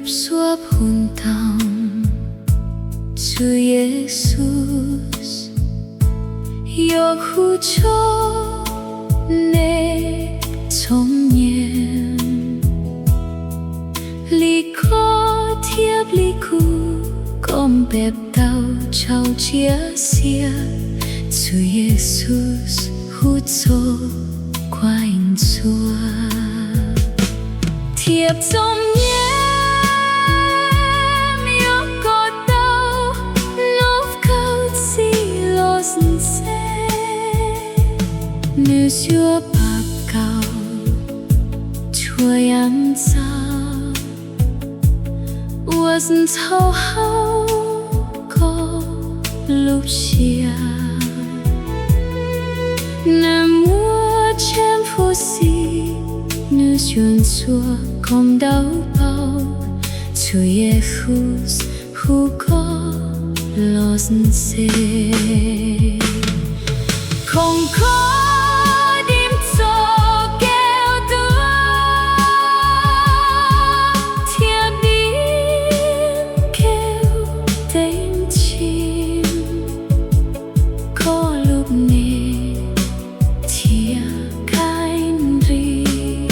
Suab hu ntoo, Tswv Yexus yuav hu tshoob nej txhob nyiam. Li koj thiab li kuv, koj npaj tau txoj sia siab, Tswv Yexus hu txoj kuab yeej ntxhua. Thiab txom nyem yuav koj tau, nov kawg txij los ntse. Nws yuav pab koj, txhua yam txaus, ua ntxhov hauv koj lub siab. Nws muaj tsev huv si, nws yuav ntxuav koj ntau paus, Tswv Yexus hu koj los ntse. Khoom koj dim txoj kev tuag, thiab dim kev teev tsim koj lub neej thiab kaij nrig.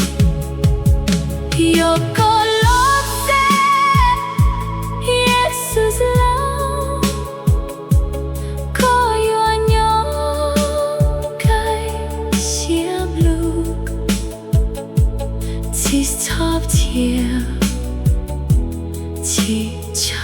Yog koj los txais Yexus los, koj yuav nyob kaj siab lug, tsis txhob thiab tsis txhob